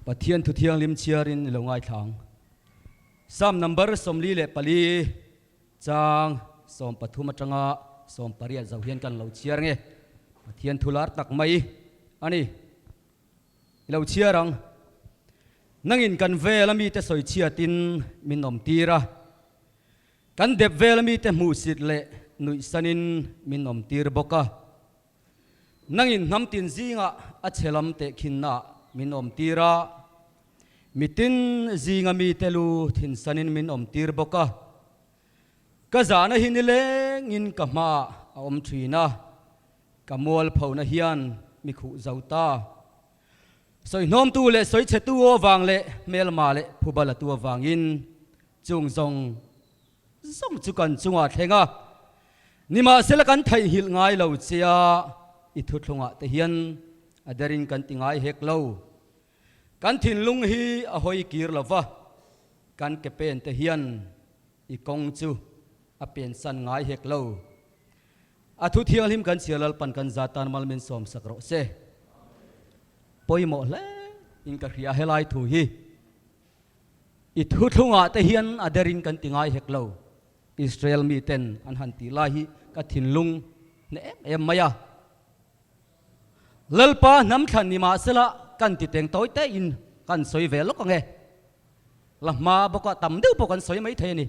Pathian thu thianghlim chhiarin i lo ngaithla ang. Psalm number 44 chang 13 atanga 18 zo hian kan lo chhiar nge. Pathian thu lar tak mai a ni. I lo chhiar ang. Nangin kan vel a mite sawi chhiatin min awm tir a. Kan dep vel a mite hmuhsit leh nuihsanin min awm tir bawk a. Nangin hnam tin zingah a chhe lam tehkhinnaah min awm tir a. Mitin zinga mite lu thinsanin min awm tir bawk a. Ka zahna hi nilengin ka hmaah a awm thin a. Ka mualphona hian mi khuh zo ta. Sawihnawmtu leh sawichhetu avang leh hmelma leh phubalatu avangin chung zawng zawng chu kan chungah thleng a. Nimahsela kan theihnghilh ngai lo che a, i thuthlungah te hian a derin kan ti ngai hek lo. Kan thinlung hi a hawi kir lo va, kan ke pen te hian i kawng chu a pensan ngai hek lo. A thu thianghlim kan chhiar Lalpan kan za tan mal min sawm sak rawh se. Pawimawh hle in ka hria helai thu hi. I thuthlungah te hian a derin kan ti ngai hek lo. Israel mi ten an han tih lai hi ka thinlung hne em em mai a. Lalpa hnam thlan ni mahsela kan ti teng tawi te in kan sawi ve lawk ang e. La hma bawkah tam deuh pawh kan sawi mai thei a ni.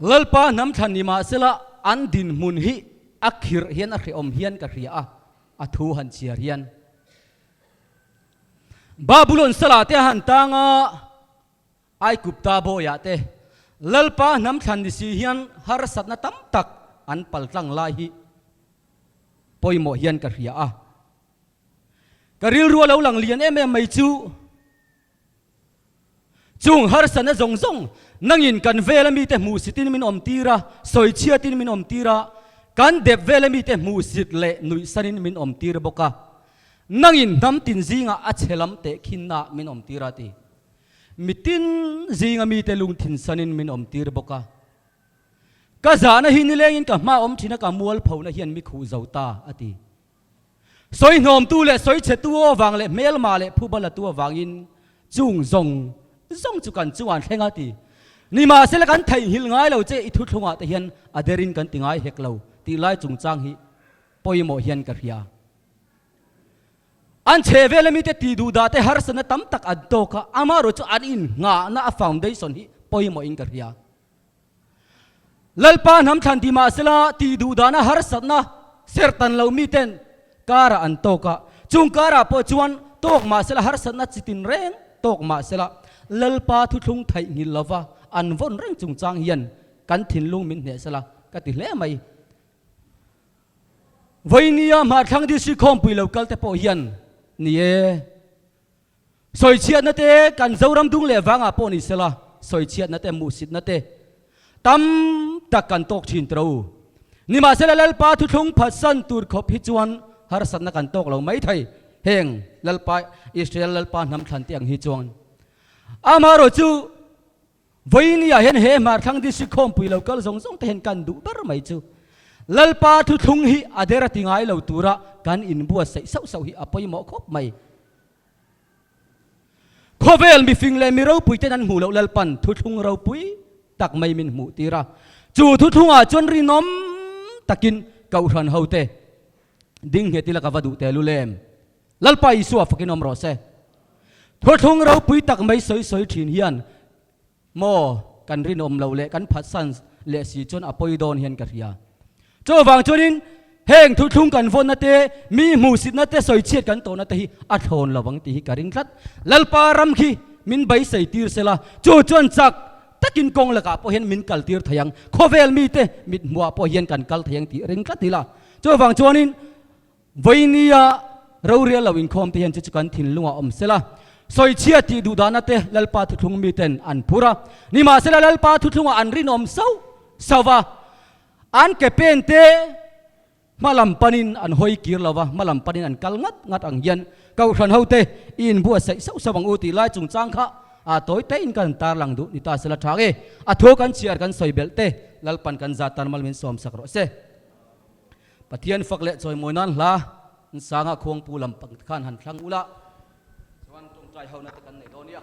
Lalpa hnam thlan ni mahsela an dinhmun hi a khirh hian a hrehawm hian ka hria a, a thu han chhiar hian. Babulon sala te han tang a, Aigupta bawiah te Lalpa hnam thlan ni si hian harsatna tam tak an paltlang lai hi pawimawh hian ka hria a. Ka rilru a lo lang lian em em mai chu chung harsatna zawng zawng nangin kan vela mite hmuhsitin min awm tir a, sawichhiatin min awm tir a, kan dep vela mite hmuhsit leh nuihsanin min awm tir bawk a, nangin hnam tin zingah a chhe lam tehkhinnaah min awm tir a ti. Mitin zinga mite lungthinsanin min awm tir bawk a. Ka zahna hi nilengin ka hma awm thin a, ka mualphona hian mi khuh zo ta a ti. Sawihnawmtu leh sawichhetu avang leh hmelma leh phubalatu avangin chung zawng zawng chu kan chungah an thleng a ti. Nimahsela kan theihnghilh ngai lo che i thuthlungah te hian a derin kan ti ngai hek lo tih lai chungchang hi pawimawh hian ka hria. An chhe vel ami te tih duh dah te harsatna tam tak an tawk a, amaherawh chu an innghahna a foundation hi pawimawh in ka hria. Lalpa hnam thlan ti mahsela tih duh dahna harsatna sertan lo miten karah an tawk a, chung karah pawh chuan tawk mahsela harsatna chitin reng tawk mahsela Lalpa thuthlung theihnghilh lova an vawn reng chungchang hian kan thinlung min hneh sela ka ti hle mai. Vawinia Hmarthlang District khawmpui lo kal te pawh hian ni e. Sawichhiatna te kan Zoram dung leh vangah pawh ni sela, sawichhiatna te, muhsitna te tam tak kan tawk thin tawh u. Nimahsela Lalpa thuthlung phatsan tur khawp hi chuan harsatna kan tawk lo mai thei. Heng Lalpa Israel Lalpa hnam thlan te ang hi chuan amaherawh chu Vawinia hian he Hmarthlang District khawmpui lo kal zawng zawng te hian kan duh ber mai chu Lalpa thuthlung hi a der a ti ngai lo tura kan inbuatsaih sauh sauh hi a pawimawh khawp mai. Khawvel mifing leh mi ropui ten an hmuh loh Lalpan thuthlung ropui tak mai min hmuh tir a, chu thuthlungah chuan rinawm takin Kohhran hote ding nghet ila ka va duh tel u lem. Lalpa Isua fakin awm rawh se. Thuthlung ropui tak mai sawi sawi thin hian maw kan rinawm loh leh kan phatsan leh si chuan a pawi dawn hian ka hria. Chuvang chuanin heng thuthlung kan vawnna te, mi hmuhsitna te, sawichhiat kan tawhna te hi a thlawn lo ang tih hi ka ring tlat. Lalpa ram khi min beisei tir sela, chu chuan chak takin kawng lakah pawh hian min kal tir thei ang, khawvel mite mithmuhah pawh hian kan kal thei ang tih ring tlat ila. Chuvang chuanin Vawinia rorial lo inkhawm te hian chu chu kan thinlungah awm sela, sawichhia tih duhdahna te Lalpa thuthlung miten an phur a, nimahsela Lalpa thuthlungah an rinawm sauh sauh va, an ke pen te hmalam panin an hawi kir lo va, hmalam panin an kal ngat ngat ang hian Kohhran hote i inbuatsaih sauh sauh ang u tih lai chungchang kha a tawi tein kan tarlang duh ni ta sela tha nge, a thu kan chhiar kan sawi belh te Lalpan kan zat tan mal min sawmsak rawh se. Pathian fak leh chawimawi nan hla. Sanga Khuangpu lam pang te khan han thlang ula chuan tawngtai hona te kan nei dawn nia.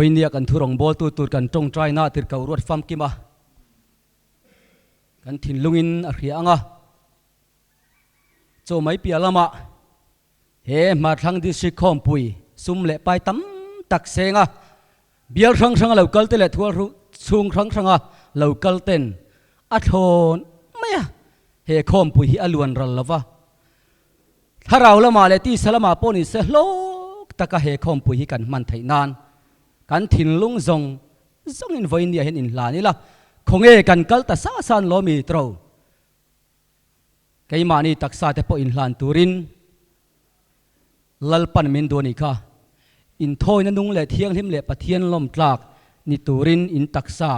Vawinia kan thu rawngbawltu tur kan tawngtaina tirhkoh ruat famkim a, kan thinlungin a hria ang a, chaw mai piah lamah He Hmarthlang District khawmpui sum leh pai tam tak senga bial hrang hranga lo kal te leh thual chhung hrang hranga lo kal ten a thlawn mai a, he khawmpui hi a luan ral lo va. Thlarau lamah leh tisa lamah pawh ni se hlawk taka he khawmpui hi kan hman theih nan kan thinlung zawng zawngin vawinia hian inhlan ila khawnge kan kal ta sa san lawmi tro. Keimahni taksa te pawh inhlan turin Lalpan min duh a nih kha. Inthawina nung leh thianghlim leh Pathian lawm tlak ni turin in taksa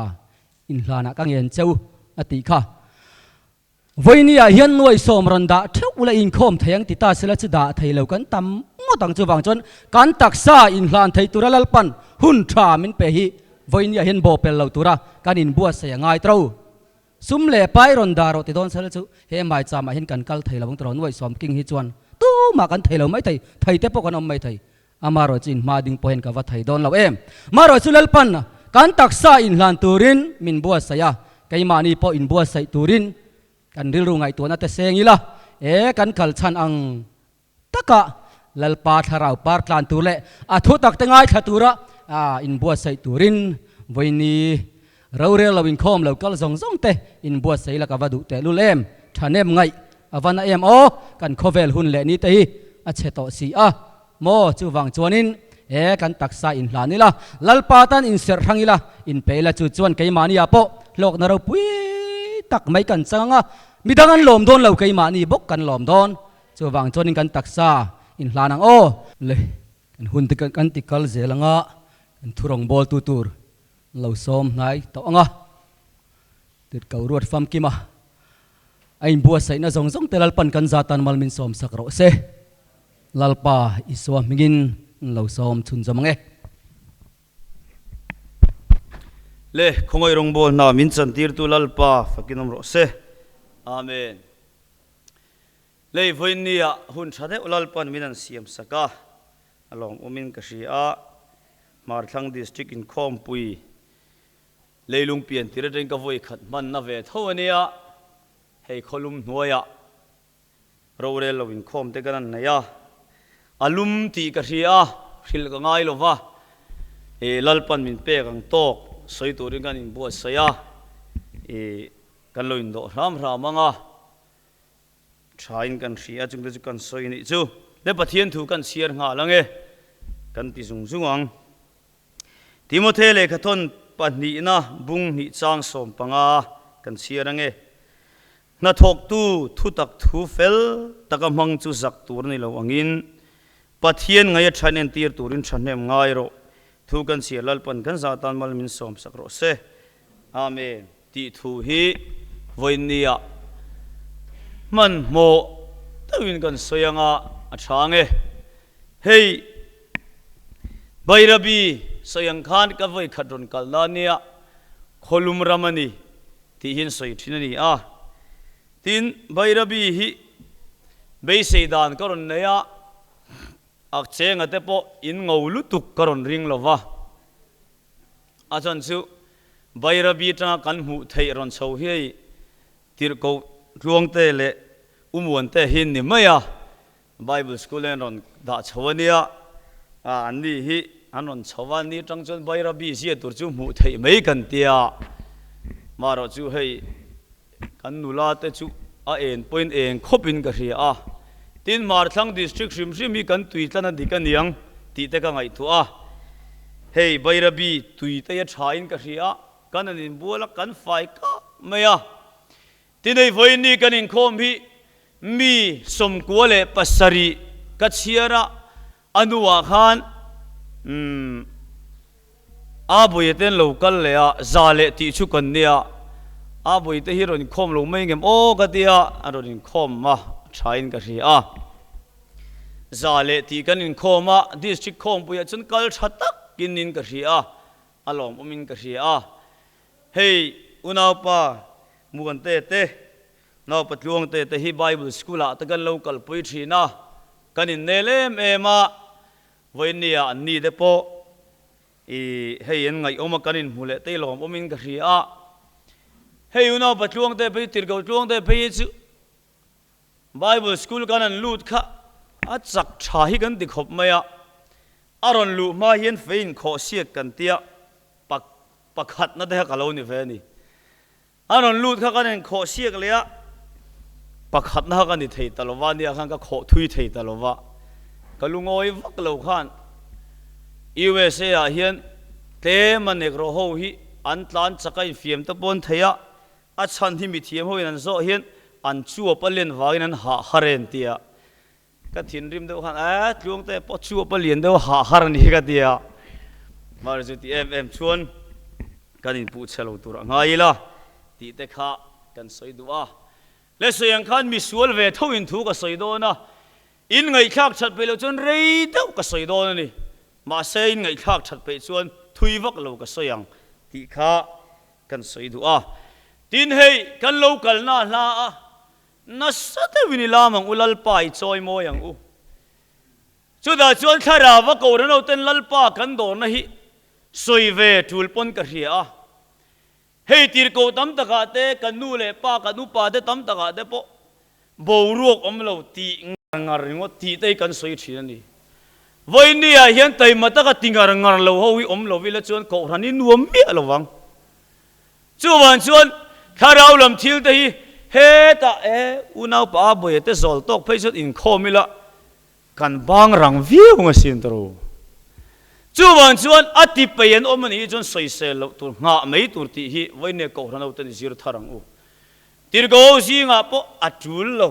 inhlanah ka ngen che u a tih kha. Vawinia hian nuaisawm rawn dah theuh ula inkhawm thei ang ti ta sela chu dah thei lo kan tam ngawt ang chuvang chuan kan taksa inhlan thei tura Lalpan hun tha min pe hi vawinia hian bawhpel lo tura kan inbuatsaih a ngai tro. Sum leh pai rawn dah rawh ti dawn sel chu he maicham ah hian kan kal thei lo ang tiraw nuaih sawm king hi chuan tumah kan thei lo mai thei, thei te pawh kan awm mai thei. Amarawh chu inhma ding pawh hian ka va thei dawn lo em. Marawh chu Lalpan kan taksa inhlan turin min buatsaih a, keimahni pawh inbuatsaih turin kan rilru ngaihtuahna te seng ila e kan kal chhan ang taka Lalpa thlarau par tlan tur leh a thu tak te ngaithla tura inbuatsaih turin vawiini rorel lo inkhawm lo kal zawng zawng te inbuatsaih la ka va duh tehlul em, thahnem ngaih a va na em aw, kan khawvel hun leh ni te hi a chhe tawh si a maw, chuvang chuanin e kan taksa inhlan ila, Lalpa tan inserh hrang ila, inpe ila chu chuan keimahniah pawh hlawkna ropui tak mai kan chang ang a, midang an lawm dawn lo keimahni bawk kan lawm dawn. Chuvang chuanin kan taksa inhlan ang aw. Le, kan hun te kan ti kal zel anga kan thu rawngbawltu tur an lo sawm hnai tawh ang a. Tirhkoh ruat famkima a inbuatsaihna zawng zawng te Lalpan kan za tan mal min sawm sak rawh se. Lalpa Isua hmingin lo sawm chhunzawm ang e. Le khawngaih rawngbawl hna min chantirtu Lalpa fakin awm rawh se. Amen. Lei vawiinnia hun tha deuh Lalpan min an siam sak a, a lawmawmin ka hria a, Hmarthlang District inkhawmpui leilung pian tir atangin ka vawi khat hmanna ve tho a nia, hei khawlum hnuaiah rorel lo inkhawm te kan an nei a, a lum tih ka hria a, hrilh ka ngai lo va, ih Lalpan min pek ang tawk sawi turin kan inbuatsaih a, ih kan lo indawh hram hram ang a. Thain kan hria chungte chu kan sawi nih chu. Le Pathian thu kan chhiar nghal ang e, kan ti zung zung ang. Timothe lehkhathawn pahnihna bung hnih chang 15 kan chhiar ang e. Hnathawktu thutak thu fel taka hmang chu zak tur ni lo angin Pathian ngaia thain entir turin thahnem ngai rawh. Thu kan chhiar Lalpan kan zah tan mal min sawm sak rawh se. Amen. Tih thu hi vawiinnia hmanhmawh deuhin kan sawi anga a tha ang e. Hei Bairabi sawi ang khan ka vawi khat rawn kal na nia khawlum ram a ni tih hian sawi thin a ni a. Tin, Bairabi hi beisei dan ka rawn nei a, a chenga te pawh in ngo lutuk ka rawn ring lo va. A chuan chu Bairabi atanga kan hmuh theih rawn chho hi hei Tirhkoh Tluangte leh Umuante hi ni mai a, Bible School hian rawn dah chho a nia, an ni hi an rawn chho a, ni atang chuan Bairabi zia tur chu hmuh theih mai kan tia, marawh chu hei kan nula te chu a en pawhin eng khawpin ka hria a, tin Hmarthlang District hrim hrim hi kan tui tlan a dik aniang tih te ka ngaihtuah a, hei Bairabi tui te hi a tha in ka hria a, kan an inbual a, kan fai kak mai a, tin hei vawiin kan inkhawm hi mi 97 ka chhiar a, A nuah khan umm a buaite an lo kal leh a, za leh tih chu kan nia, a buaite hi rawn inkhawm lo mai ngem aw ka tia, a rawn inkhawm a, tha in ka hria a. Za leh tih kan inkhawm a, district khawmpuiah chuan kal tha takin in ka hria a, a lawmawm in ka hria a. Hei unaupa Muante te, Naupa Tluangte te hi Bible School ah te kan lo kalpui thin a, kan innel em em a, vawinia an ni te pawh i hei an ngaihawm a kan inhmu leh te lawm awmin ka hria a. Hei Unaupa Tluangte phei Tirhkoh Tluangte phei hi chu Bible School kan an lut kha a chak tha hi kan ti khawp mai a, a rawn luh hma hian fei inkhawh siak kan tia pak pakhatna te kha ka lo ni ve a ni. A rawn lut kha kan inkhawh siak leh a, pakhatna kha ka ni thei ta lova, nia khan ka khawh thui thei ta lova, ka lu ngawi vak lo khan USA ah hian tlem a negro ho hi an tlan chak a infiam te pawh an thei a, a chhan hi mithiam ho in an zawh hian an chuap a len vangin an hah har e an ti a, Ka thinrim deuh khan eh tluangte pawh chuap a lian deuh hah har a ni ka ti a, mahse chu ti em em chuan kan inpuh chhe lo tur a ngai ila tih te kha kan sawi duh a. Le sawi ang khan misual ve tho in thu ka sawi dawn a, in ngaihthlak that peih loh chuan rei deuh ka sawi dawn a ni, mahse in ngaihthlak that peih chuan thui vak lo ka sawi ang tih kha kan sawi duh a. Tin hei kan lo kalna hla a Nasa deuhin i lam ang u, Lalpa i chawi mawi ang u. Chutah chuan thlarau a kohhran ho ten Lalpa kan dawrna hi sawi ve tul pawn ka hria a. Hei tirhkoh tam takah te, kan nu leh pa, kan upa te tam takah te pawh boruak awm lo tih ngar ngar ringawt tih te hi kan sawi thin a ni. Vawiin ah hian taima taka ti ngar ngar lo ho hi awm lo ila chuan kohhran hi nuam miah lo vang. Chuvang chuan thlarau lam thil te hi hetah e unaupa a buaia te zawl tawk phei chuan inkhawm ila kan bang rang viau ang asin ta ro. Chuvang chuan a ti pei an awm a nih hi chuan sawisel loh tur nghah mai tur tih hi vawinia kohhran ho ten i zir thar ang u. Tirhkoh ho zingah pawh a tul lo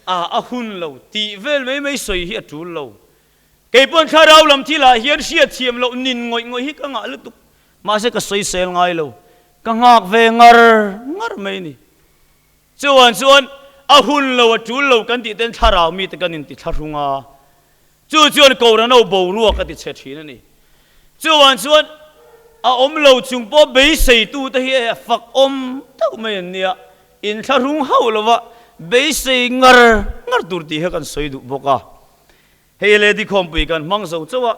a a hun lo tih vel mai mai sawi hi a tul lo. Kei pawn thlarau lam thilah hian hriatthiam loh nin ngawih ngawih hi ka ngah lutuk. Mahse ka sawisel ngai lo. Ka nghak ve ngar ngar mai ni. Chuan chuan a hun lo a tul lo kan tih ten thlarau mite kan inti thlahrung a, chu chuan Kohhran-ho boruak a ti chhe thin a ni. Chuan chuan a awm lo chung pawh beiseitute hi a fak awm deuh mai an nia, inthlahrung hauh lova beisei ngar ngar tur tih hi kan sawi duh bawk a. Hei Lady Khawmpui kan hmang zo chauh a,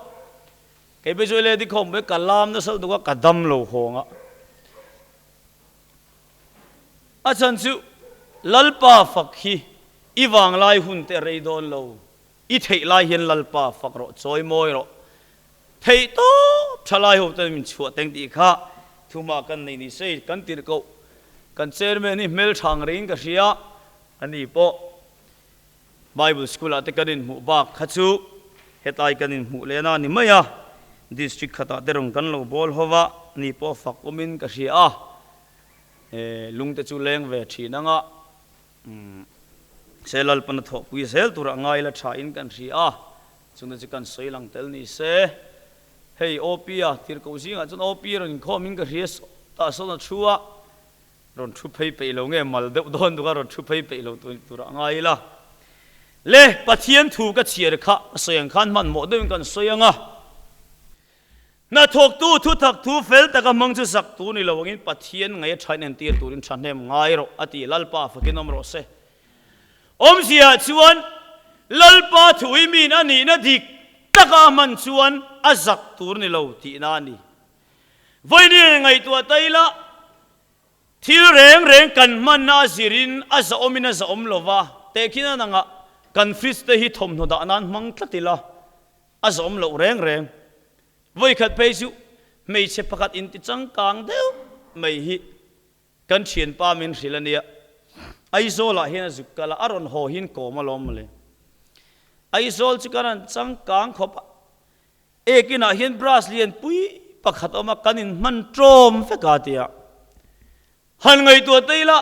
kei phei chu Lady Khawmpui ka lam nasa lutuk a, ka dam lo hawng a. A chhan chu Lalpa fak hi i vanglai hun te rei dawn lo, i theih lai hian Lalpa fak rawh, chawi mawi rawh, theih tawp tha lai ho ten min chhuah teng tih kha thuma kan nei ni se kan tirh koh kan chairman hi hmelthang rengin ka hria a ni pawh Bible school ah te kan inhmuh bak kha chu hetlai kan inhmuh leh na ni mai a, district khatah te rawn kan lo bawl ho va, ni pawh fak awmin ka hria a, lung te chu leng ve thin anga se Lalpana thawhpui zel tura ngai la tha in kan hria a, chungte chu kan sawi lang tel ni se. Hei OP a tirhkoh zingah chuan OP rawn inkhawm in ka hria tah sawn a thu a, Rawn thu phei peih lo nge mal deuh dawn tuk a, rawn thu phei peih lo tur ah ngai ila. Le, Pathian thu ka chhiar kha a sawi ang khan hmanhmawh deuhin kan sawi ang a. Hnathawktu thutak thu fel taka hmang chu zak tur ni lo angin Pathian ngaih a thain entir turin thahnem ngai rawh a ti, Lalpa fakin awm rawh se. Awmzia chuan Lalpa thu i min a nihna dik taka a hman chuan a zak tur ni lo tihna a ni. Vawiin ngaihtuah ta ila, thil reng reng kan hmanna a zirin a zahawmin a zahawm lo va, tehkhin a nangah kan fridge te hi thawmhnaw dah nan hmang tlat ila, a zahawm loh reng reng. Vawikhat phei chu hmeichhe pakhat inti changkang deuh mai hi kan thianpa min hrilh a nia. Aizawlah hian a zuk kal a, a rawn haw hin kawm alawm mawle. Aizawl chu kan rawn changkang khawp a. Ekinah hian brush lian pui pakhat a awm a, kan inhman ṭawm vek a tia. Han ngaihtuah ta ila,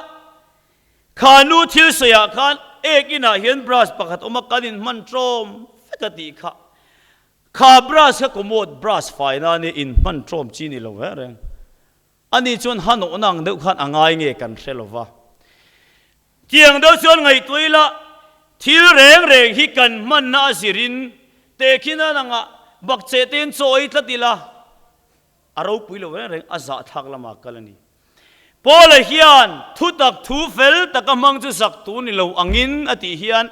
kha nu thil sawiah khan ekinah hian brush pakhat a awm a, kan inhman ṭawm vek a tih kha. Kha brush kha commode brush fai nan i inhman ṭawm chi ni lo reng reng. Ani chuan hanawhna ang deuh khan a ngai nge kan hre lo va. Tiang deuh chuan ngaihtuah ila, thil reng reng hi kan hmanna a zirin tehkhin a nangah bakcheh tein chaw ei tlat ila, a ropui lo reng reng a zahthlak lamah kal a ni. Paula hian thutak thu fel taka hmang chu zak tur ni lo angin a tih hian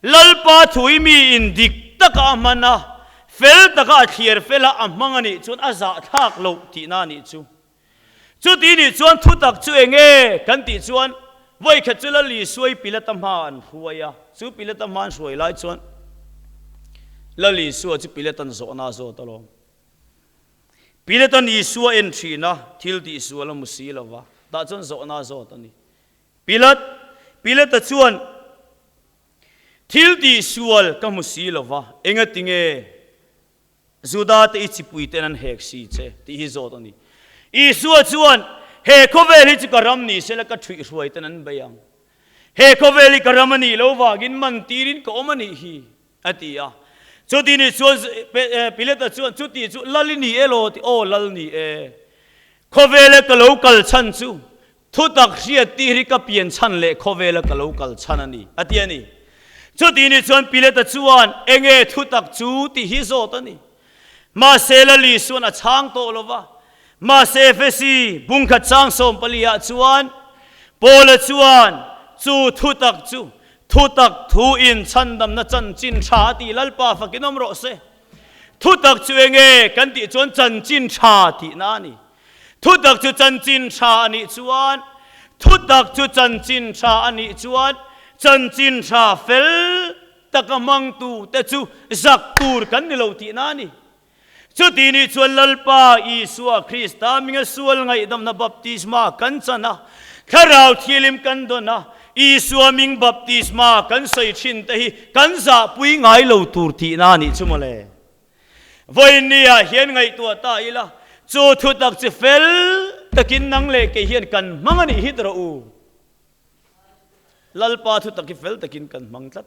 Lalpa thui miin dik taka a hman a, fel taka a thliar fel a, a hmang a nih chuan a zahthlak loh tihna a nih chu. Chuti nih chuan thutak chu eng nge kan tih chuan vawikhat chu Lal Isuai Pilata hma an hruai a, chu Pilata hma an hruai lai chuan Lal Isua chu Pilatan zawhna a zawt alawm. Pilatan Isua en thin a, thil tihsual a hmu si lo va, tah chuan zawhna a zawt a ni. Pilat, Pilata chuan, Thil tihsual ka hmu si lo va, engati nge Juda-te i chipuite'n an hek si che? tih hi zawt a ni. Isua chuan, He khawvel hi chu ka ram ni sela ka ṭhuihhruaite'n an bei ang. He khawvel hi ka ram a nih lo vangin man tirin ka awm a nih hi, a ti a. Chuti nih chuan Pilata chuan, Chuti chu lal i ni e law? ti, Aw, lal ni e. Khawvela ka lo kal chhan chu Thutak hriat tih hi ka pian chhan leh khawvela ka lo kal chhan a ni, a ti a ni. Chuti ni chuan Pilata chuan, Enge thutak chu tih hi zawt a ni. Mahse Lal Isuan a chhang tawh lo va. Mahse Efesi bungkhat chang sawmpaliah chuan Paula chuan chu thutak chu thutak thu in chhandamna chanchin tha a tih Lalpa fakin awm rawh se. Thutak chu enge kan tih chuan chanchin tha tihna a ni. Thutak chu chanchin tha a nih chuan, Thutak chu chanchin tha a nih chuan, chanchin tha fel taka hmangtu te chu zak tur kan ni lo tihna a ni. Chuti nih chuan Lalpa Isua Krista minga sual ngaihdamna baptisma kan chan a, Thlarau Thialim kan dawn a, Isua ming baptisma kan sawi thin te hi kan zahpui ngai lo tur tihna a nih chu mawle. Vawinia hian ngaihtuah ta ila, chu thutak chi fel takin nang leh kei hian kan hmang a nih hi rawh u. Lalpa thutak hi fel takin kan hmang tlat.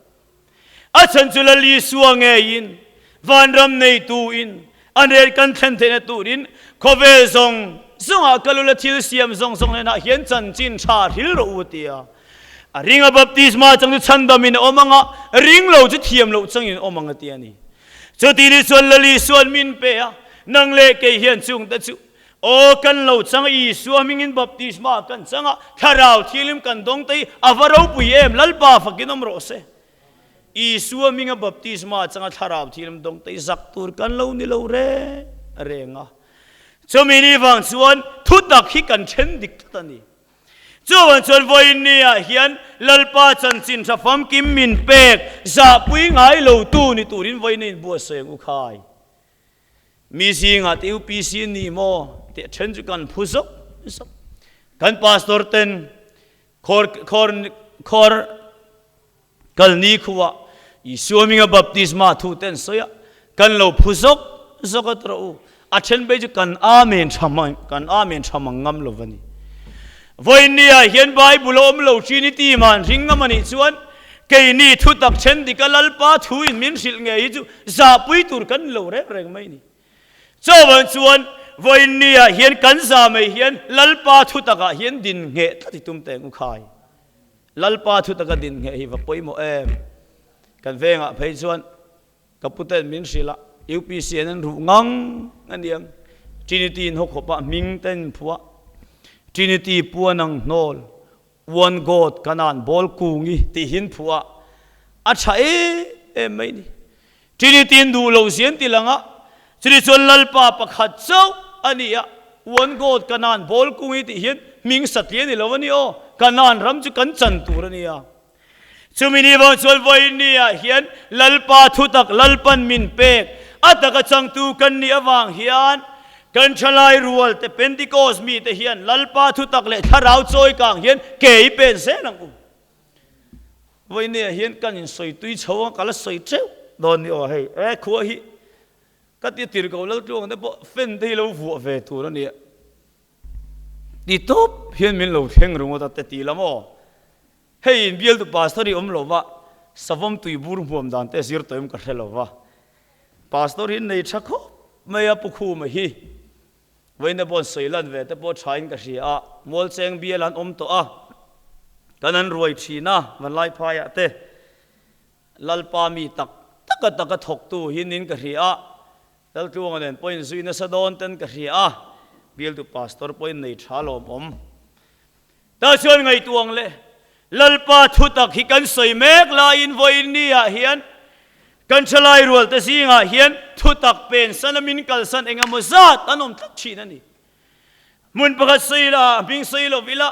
A chhan chu Lal Isua ngeiin, vanram neituin, a nen kan thlen theihna turin khawvel zawng zawngah kal ula thil siam zawng zawng hnenah hian chanchin tha hril rawh u a ti a. A ringa baptisma chang chu chhandamin a awm ang a, ring lo chu thiam loh changin a awm ang a ti a ni. Chuti ni chuan Lal Isua'n min pe a, nang leh kei hian chungte chu, Aw, kan lo chang a, Isua hmingin baptisma kan chang a, Thlarau Thianghlim kan dawng te hi a va ropui em, Lalpa fakin awm rawh se. Isua hminga baptisma changa Thlarau Thianghlim dawng te hi zak tur kan lo ni lo reng reng a. Chumi ni vang chuan thutak hi kan then dik tlat a ni. Chuan chuan vawiin niah hian Lalpa chanchin tha famkim min pek zahpui ngai lo tu ni turin vawiin a inbuatsawi ang u khai. Mi zingah te UPC ni maw tih then chu kan phu zawk zawk. Kan pastor ten khawr khawr khawr kal ni khuah Isua hminga baptisma thu te an sawi a, kan lo phu zawk zawk a tawh u. A then phei chu kan amen tha mai, kan amen tha mang ngam lo va ni. Vawinia hian Bible a awm lo Trinity man ring ngam a nih chuan keini thutak then dika Lalpa thu in min hrilh ngei hi chu zahpui tur kan ni lo reng reng mai ni. Chuvang chuan vawinia hian kan zah mai hian Lalpa thutakah hian din ngheh tlat i tum teh ngu khai. Lalpa thutaka din ngheh hi va pawimawh em? Kan vengah phei chuan ka puten min hrilh a, UPC an an ruh ngang a niang. Trinity in haw khawpah hming te an phuah. Trinity puan ang hnawl, One God Kanan bawl kungi tih hi an phuah a, a tha em em mai ni. Trinity in duh loh zia an ti lang a, chutih chuan Lalpa pakhat chauh a ni a, One God Kanan bawl kungi tih hian hming satliah a ni lo a ni aw, Kanan ram chu kan chan tur a ni a. Chumi ni vang chuan vawiin ah hian Lalpa thutak Lalpan min pek a taka changtu kan nih avang hian kan thalai rual te Pentecost mite hian Lalpa thutak leh thlarau chawi kang hian ke i pen zel ang u. Vawiin ah hian kan insawi tui chho a, ka la sawi teuh dawn ni aw hei e khua hi ka ti tir ko Laltluang te pawh fan te hi lo vuah ve tur a nia. Ti tawp hian min lo thleng ringawt a te ti lam aw. Hei in bialtu pastor hi awm lo va, savawm tui bur hmuam dan te zir tawh em ka hre lo va. Pastor hi nei tha khawp mai a Pu Khuma hi. Vawiin pawh an sawi lan ve te pawh tha in ka hria a, Mualcheng bial an awm tawh a, kan an ruai thin a, Vanlaiphaiah te Lalpa mi tak taka taka thawktu hi nin ka hria a, Laltluanga nen pawhin zui nasa dawn ten ka hria a, bialtu pastor pawhin nei tha lawmawm. Tah chuan ngaihtuang le, Lalpa thutak hi kan sawi mek laiin vawiin ni ah hian kan thalai rualte zingah hian thutak pensan a min kalsan eng emaw zat an awm tlat thin a ni. Hmun pakhat sawi la, hming sawi lo ila,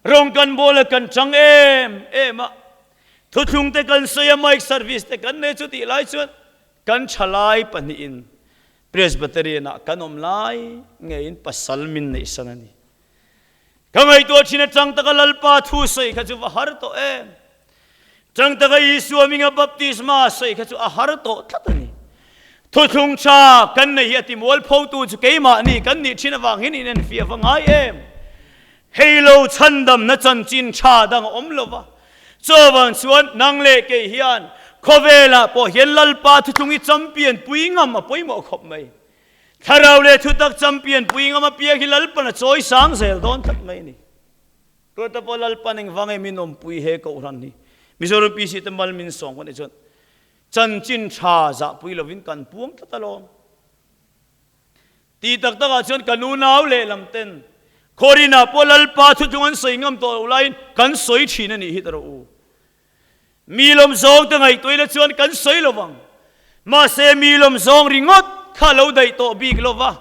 rawng kan bawl a kan chang em em a, thuthlung te kan sawi a, mic service te kan nei chu tih lai chuan kan thalai pahnihin Presbyterian ah kan awm lai ngeiin pasal min neihsan a ni. Ka ngaihtuah thin a chang taka Lalpa thu sawi kha chu va har tawh em? Chang taka Isua hminga baptisma sawi kha chu a har tawh tlat a ni. Thuthlung tha kan nei hi a ti mualphotu chu keimahni kan nih thin avang hian inenfiah va ngai em? Hei lo chhandamna chanchin tha dang a awm lo va. Chuvang chuan nang leh kei hian khawvelah pawh hian Lalpa thuthlung hi champion pui ngam a pawimawh khawp mai. Thlarau leh thutak champion pui ngam apiang hi Lalpan a chawi sang zel dawn tlat mai a ni. Tuata pawh Lalpan engvang nge min awmpui he Kohhran hi? Mizoram PC te mal min sawng kan nih chuan chanchin tha zahpui lovin kan puang tlat alawm. Tih tak takah chuan ka nunau lehlam ten Khawrinah pawh Lalpa thutlung an sawi ngam tawh loh laiin kan sawi thin a nih hi ta rawh u. Mi lawm zawng te ngaihtuah ila chuan kan sawi lo vang. Mahse mi lawm zawng ringawt kha lo daih tawh bik lo va,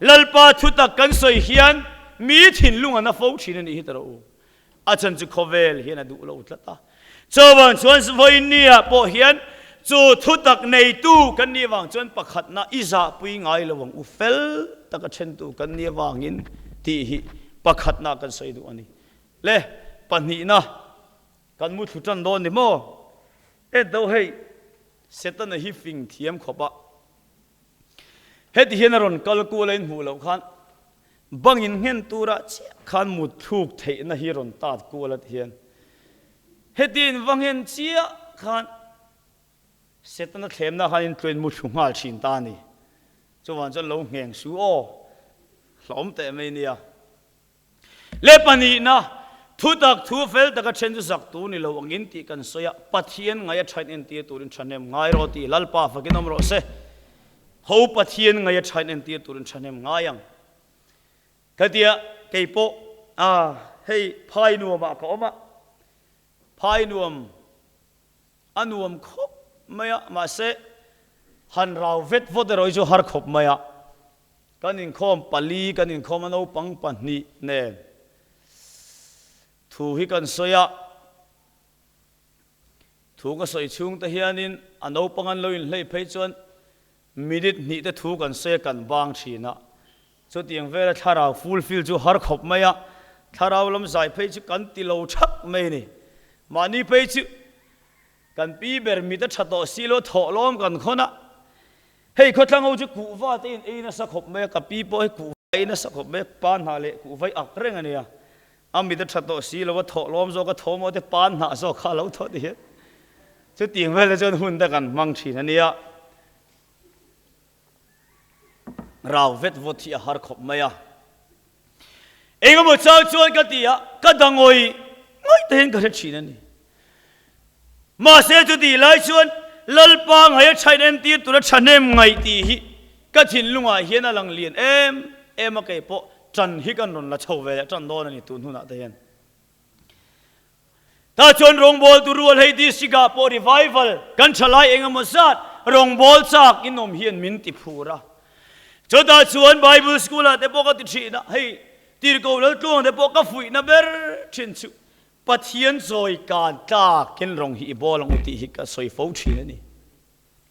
Lalpa thutak kan sawi hian mi thinlung an a fo thin a nih hi ta rawh u. A chan chu khawvel hian a duh lo tlat a. Chuvang chuan vawinia pawh hian chu thutak neitu kan nih avang chuan pakhatna i zahpui ngai lo ang u fel taka thentu kan nih avangin tih hi pakhatna kan sawi duh a ni. Le pahnihna. Kan mu thlu tan dawn ni maw? E do hei, Setana hi fing thiam khawp a. Heti hian a rawn kal kual a inhmuh loh khan bangin nghen turah chiah khan mut thluk theihna hi rawn tat kual a ti hian heti in va nghen chiah khan Setana thlemna khan in tluin mu thlu nghal thin ta a ni. Chuvang chuan lo ngheng su aw. Hlawm teh mai nia. Le pahnihna, thutak thu fel taka then chu zak tur ni lo angin tih kan sawi a, Pathian ngaih a thain entir turin thahnem ngai rawh tih Lalpa fakin awm rawh se. Ho Pathian ngaih a thain entir turin thahnem ngai ang. Ka tia kei pawh a hei phai nuamah ka awm a, phai nuam a nuam khawp mai a, mahse han rau vet vawt erawh hi chu har khawp mai a. Kan inkhawm pali, kan inkhawm a naupang pahnih nen thu hi kan sawi a, thu ka sawi chhung te hianin a naupang an lo inhlei phei chuan minute hnih te thu kan sawi a kan bang thin a, chutiang vela thlarau fulfill chu har khawp mai a, thlarau lam zai phei chu kan ti lo thak mai a ni, mahni phei chu kan pi ber mit a tha tawh silo thawhlawm kan khawn a. Hei khawthlang ho chu kuhva te in ei nasa khawp mai a, ka pi pawh hi kuhva ei nasa khawp mai a, pa hnah leh kuhva hi ak reng a nia. A mit a tha tawh si lo a, thawh lawm zawk a, thaw maw te pa hnah zawk kha a lo thaw ti hian chutiang vel te chuan hun te kan hmang thin a nia. Rau vet vawt hi a har khawp mai a. Engemaw chau chuan ka ti a, ka dangawi ngawih te hian ka hre thin a ni. Mahse chutih lai chuan Lalpa ngaih a thain entir tura thahnem ngaih tih hi ka thinlungah hian a lang lian em em a, kei pawh tan hi kan rawn la chho ve leh tan dawn a ni tun hunah te hian. Tah chuan rawngbawltu rual hei district ah pawh revival kan tha lai engemaw zat rawngbâwl chak in awm hian min ti phur a. Chutah chuan Bible school ah te pawh ka ti thin a, hei Tirhkoh Laltluang te pawh ka fuihna ber thin chu Pathian chawi kan tlak in rawng hi i bawl ang u tih hi ka sawi fo thin a ni.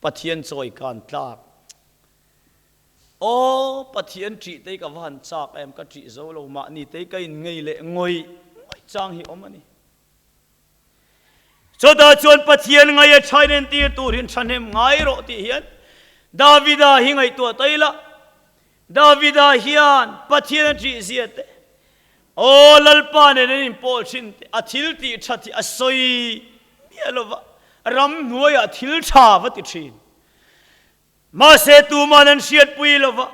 Pathian chawi kan tlak. Aw Pathian ṭih te hi ka va han chak em, ka ṭih zo lo mahni te hi ka in ngei leh ngawih ngawih chang hi awm a ni. Chutah chuan Pathian ngaih a thain entir tur hin thahnem ngai rawh tih hian Davida hi ngaihtuah ta ila, Davida hian Pathian a ṭih zia te, aw Lalpa nen an inpawl thin te, a thil tih ṭhat hi a sawi miah lova, ramhnuaiah thil ṭha va ti ṭhin. Mahse tuman an hriatpui lo va,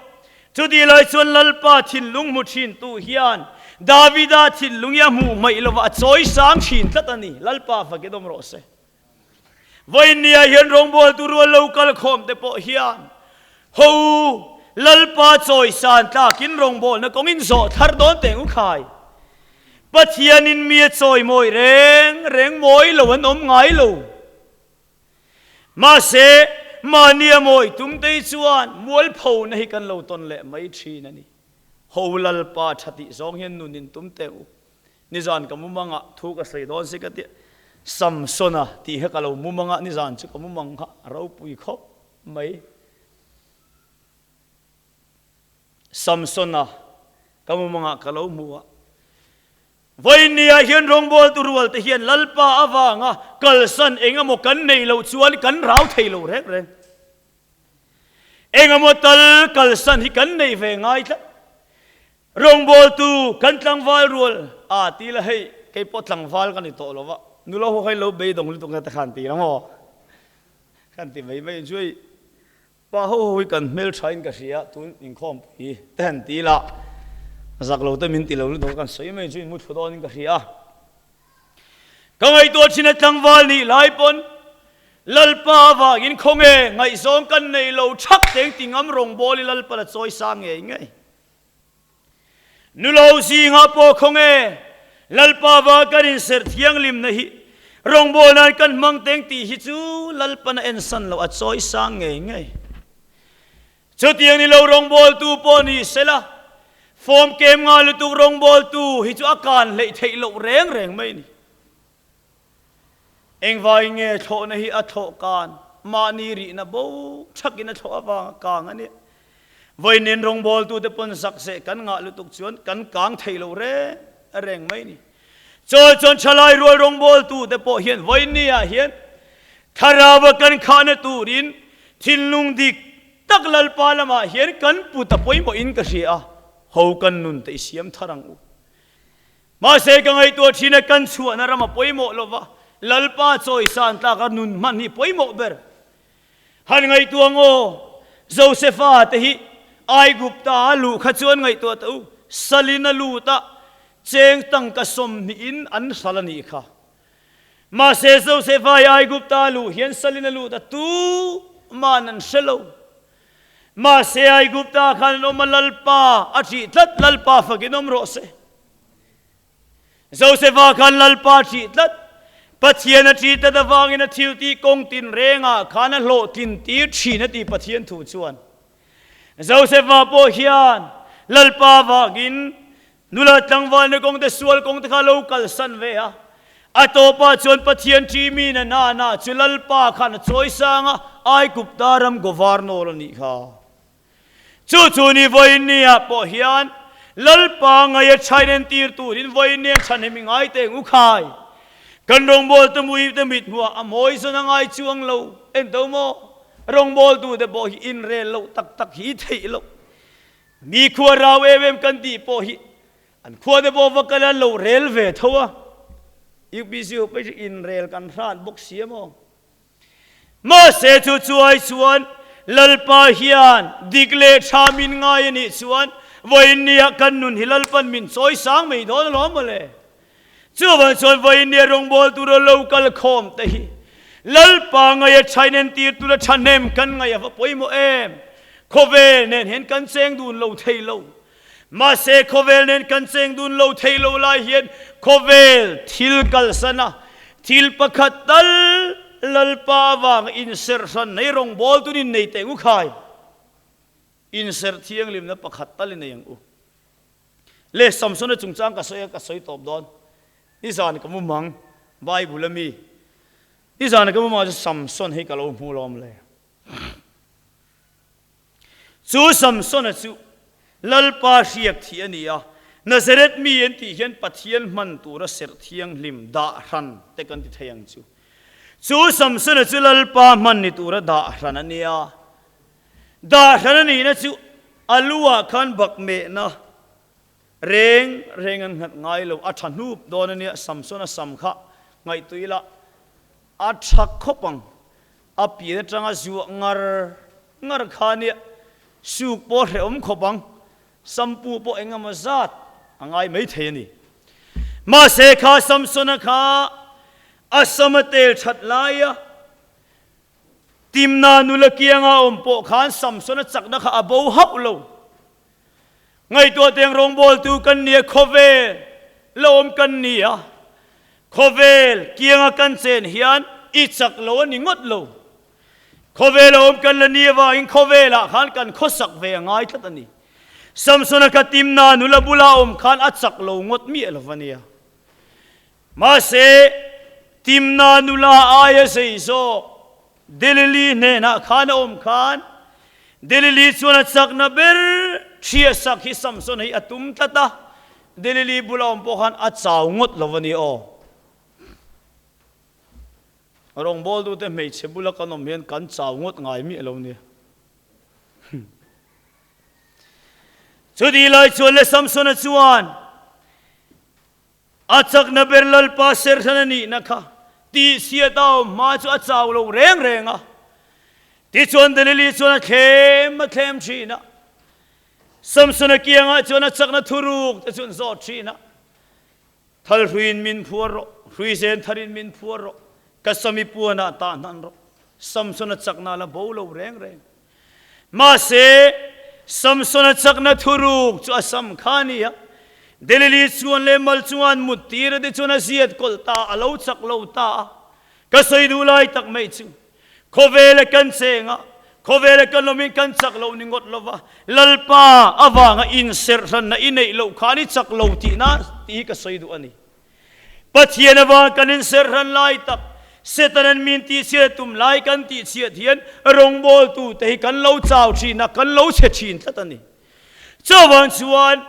chutih lai chuan Lalpa thinlung hmu thintu hian Davida thinlung hi a hmuh hmaih lo va, a chawi sang thin tlat a ni. Lalpa fakin awm rawh se. Vawiinniah hian rawngbawltu rual lo kal khawm te pawh hian ho Lalpa chawi san tlakin rawngbawlna kawngin zawh thar dawn teng u khai. Pathianin mi a chawi mawi reng reng mawi lo an awm ngai lo. Mahse, mahnia mawi tumtei chuan mualphona hi kan lo tawn leh mai thin a ni. Ho Lalpa tha tih zawng hian nun in tum teh u. Nizan ka mumangah thu ka sawi dawn si ka tia, Samsona tih kha ka lo mumangah nizan chu ka mumang kha a ropui khawp mai. Samsona ka mumangah ka lo hmu a. Vawiinniah hian rawngbawltu rualte hian Lalpa avanga kalsan eng emaw kan neih loh chuan kan rau thei lo reng reng. Eng emaw tal kalsan hi kan neih ve ngai tlat. Rawngbawltu kan tlangval rual a ti la hei kei pawh tlangval ka ni tawh lo va, nula ho kha lo beidawng lutuk na te khan ti la maw? Kan ti mai mai chu hei Pa ho ho hi kan hmel tha in ka hria, tun inkhawmpui te han ti ila, zak lo te min ti lo lutuk a kan sawi mai chu in mu thlu dawn in ka hria. Ka ngaihtuah thin a tlangval nih lai pawn Lalpa avangin khawnge ngaihzawng kan nei lo thak teng ti ngam rawngbawl i Lalpa la chawi sang ngei ngei. Nulo zingah pawh khawnge Lalpa va kan inserh thianghlimna hi rawngbâwl nan kan hmang teng tih hi chu Lalpan a ensan loh a chawi sang ngei ngei. Chutiang ni lo rawngbâwltu pawh ni sela, form kem nga lutuk rawngbâwltu hi chu a kân hleih theih loh reng reng mai a ni. Engvai nge thlawhna hi a thlawh kan mahni rihna bo thakin a thlawh avanga kang a nia. Vawiin rawngbawltute pawn zakzeh kan ngah lutuk chuan kan kang thei lo reng reng mai ni. Chawl chuan thalai rual rawngbawltute pawh hian vawiinniah hian thlarau-a kan khahna turin thinlung dik tak Lalpa lamah hian kan put a pawimawhin ka hria a, ho kan nun te i siam thar ang u. Mahse ka ngaihtuah thin a, kan chhuahna ram a pawimawh lo va, Lalpa chawisan tlaka nun hman hi pawimawh ber. Han ngaihtuah ngaw, Josefa te hi Aigupta a luh kha chuan ngaihtuah teh u, salin a lut a, cheng tangka sawmhnihin an hral a nih kha. Mahse Josefa hi Aigupta a luh hian salin a lut a, tuman an hre lo. Mahse Aigupta khan an awm a, Lalpa a ṭih tlat, Lalpa fakin awm rawh se. Josefa khan Lalpa a ṭih tlat, Pathian a ṭih tlat avangin a thil tih kawng tinrengah khan a hlawhtlin tir ṭhin a ti Pathian thu chuan. Josefa pawh hian Lalpa avangin nula tlangvalna kawng te sual kawng te kha a lo kalsan ve a. A tawpah chuan Pathian ṭih mi na na na chu Lalpa khan a chawisang a, Aigupta ram governor a nih kha. Chu chu ni vawiinniah pawh hian Lalpa ngaia chhain entir turin vawiinnia chhan hi mi ngai teh ngu khai. Kan rawngbawltu muite mithmuah a mawi zawn a ngai chuang lo en to maw? Rawngbawltute pawh hi inrel loh tak tak hi theih loh. Mi khua rau em em kan tih pawh hi an khuate pawh va kal a lo rel ve tho a. UPC ho pawh hi inrel kan hrat bawk si a maw? Mahse chu chuai chuan Lalpa hian dik leh tha min ngai a nih chuan vawiinniah kan nun hi Lalpan min chawi sang mai dawn alawm mawle. Chuvang chuan vawiinnia rawngbâwl tura lo kal khawm te hi Lalpa ngaia thain entir tura thahnem kan ngaih a va pawimawh em? Khawvel nen hian kan cheng dun lo thei lo. Mahse khawvel nen kan cheng dun lo thei lo lai hian khawvel thil kalsan a, thil pakhat tal Lalpa avanga inserh hran nei rawngbâwl tun in nei teh ngu khai. Inserh thianghlimna pakhat tal i nei ang u. Le Samsona chungchang ka sawi a, ka sawi tawp dawn. Nizan ka mumang Bible a mi. Nizan ka mumang chu Samson hi ka lo hmu lawm le. Chu Samsona chu Lalpa hriak thih a ni a, Nazareth mi an tih hian Pathian hman tura serh thianghlim dah hran te kan ti thei ang chu. Chu Samsona chu Lalpa hman ni tura dah hran a ni a. Dah hran a nihna chu a lu-ah khan bakmehna reng reng an nghat ngai lo, a tha hnup dawn a nia, Samsona sam kha ngaihtuah ila a tha khawp ang. A pian atanga zuah ngar ngar kha nia, suk pawh hrehawm khawp ang, sampu pawh eng emaw zat a ngai mai thei a ni. Mahse kha Samsona kha a sam a tel that laia Timna nula kianga awm pawh khan Samsona chakna kha a bo hauh lo. Ngaihtuah teng rawngbawltu kan nia khawvel la awm kan ni a, khawvel kianga kan chen hian i chak lo a ni ngawt lo. Khawvel a awm kan la ni avangin khawvelah khan kan khawsak ve a ngai tlat a ni. Samsona kha Timna nula bula awm khan a chak lo ngawt miah lo va nia. Mahse, Timna nula aia zei zawk Delili hnenah khan a awm khan, Delili chuan a chakna ber ṭhiahsak hi Samson hi a tum tlat a, Delili bula awm pawh khan a chau ngawt lo a ni aw. Rawngbawltute hmeichhe bula kan awm hian kan chau ngawt ngai miah lo nia. Chutih lai chuan le Samsona chuan, A chakna ber Lalpa serhran a nihna kha tihchhiat a awm hma chu a chau lo reng reng a. Tichuan Delili chuan a thlem a thlem thin a. Samsona kiangah chuan a chakna thuruk te chu an zawt thin a. Thal hruiin min phuar rawh, hrui zen tharin min phuar rawh, ka sami puanah tah hnan rawh. Samsona chakna a la bo lo reng reng. Mahse, Samsona chakna thuruk chu a sam kha a ni a. Delili chuan leh mal chunga an mut tir a te chuan a ziat kawlh ta, a lo chak lo ta a. Ka sawi duh lai tak mai chu, khawvela kan cheng a, khawvela kan awmin kan chak lo ni ngawt lo va, Lalpa avanga inserhranna i neih loh khan i chak lo tihna tih hi ka sawi duh a ni. Pathian avang kan inserhran lai tak, Setanan min tihchhiat tum lai kan tihchhiat hian rawngbawltute hi kan lo chau thin a, kan lo chhe thin tlat a ni. Chuvang chuan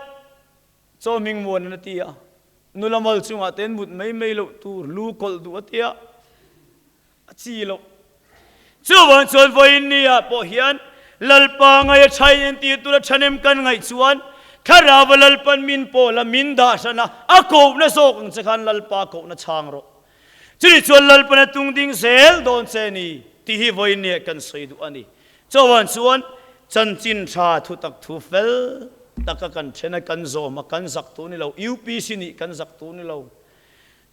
chaw hming muan an a ti a, nula mal chungah te an mut mai mai loh tur, lu kawlh duh a ti a, a chi loh. Chuvang chuan vawiin ni-ah pawh hian Lalpa ngaia thain entir tura thahnem kan ngaih chuan Thlarauva Lalpan min pawl a, min dah hran a, a kohna zawk ang che khan Lalpa kohna chhang rawh. Chutih chuan Lalpan a tung ding zel dawn che ni tih hi vawiin ni-ah kan sawi duh a ni. Chuvang chuan. Chanchin tha thutak thu fel taka kan then a, kan zawm a, kan zak tu ni lo, UPC nih kan zak tu ni lo.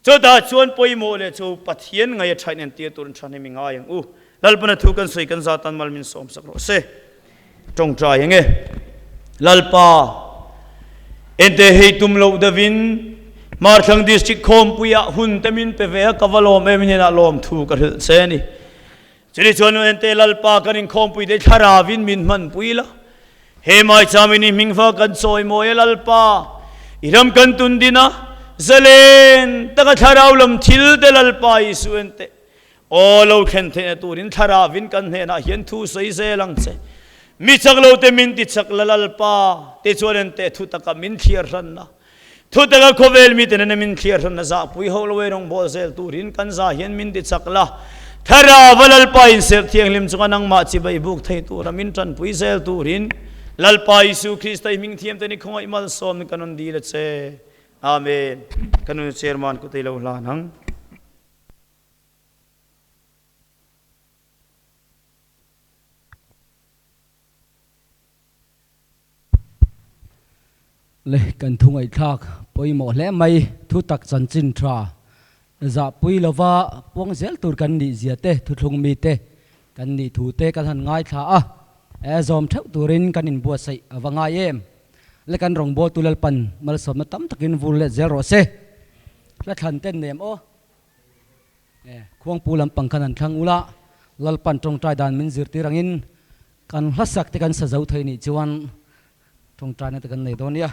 Chutah chuan pawimawh leh chu Pathian ngaih a thain entir turin tha hnem i ngai ang u. Lalpana thu kan sawi kan za tan mal min sawm sak rawh se. Tawngtai eng e? Lalpa, ente hei tum loh deuhin Hmarthlang District khawmpuiah hun te min pe ve a, ka va lawm em hnenah lawmthu ka hrilh che a ni. Chuni chuan ente Lalpa kan inkhawmpui te thlaravin min hmanpui la, he maicham in i hmingfa kan chawi mawi a Lalpa, i ram kan tun din a, zalen taka thlarau lam thil te Lalpa Isu ente Aw lo thlen theihna turin thlarauin kan hnenah hian thu sawi zel ang che. Mi chak lo te min ti chak la Lalpa te chuan en teh thu taka min thliar hranna. Thu taka khawvel mite nena min thliar hranna zahpui ho lo e rawngbâwl zel turin kan zah hian min ti chak la. Thlarauva Lalpa inserh thianghlim chunga nangmah chibai buk thei tura min tanpui zel turin Lalpa Isu Krista i hming thiamte ni khawngaih malsawm kan rawn dil a che. Amen. Ka nun chairman kut ei lo hlan ang. Le kan thu ngaihthlak pawimawh hle mai, thu tak chanchin tha zahpui lova puang zel tur kan nih zia te, thuthlung mi te kan nih thu te kan han ngaithla a, e zawm theuh turin kan inbuatsaih a va ngai em. Le kan rawngbawltu Lalpan malsawmna tam takin vur let zel rawh se. Hla thlan ten nem aw. Khuangpu lampang khan an thlang ula, Lalpan tawngtai dan min zirtir angin kan hlasak te kan sa zo thei nih chuan tawngtaina te kan nei dawn nia.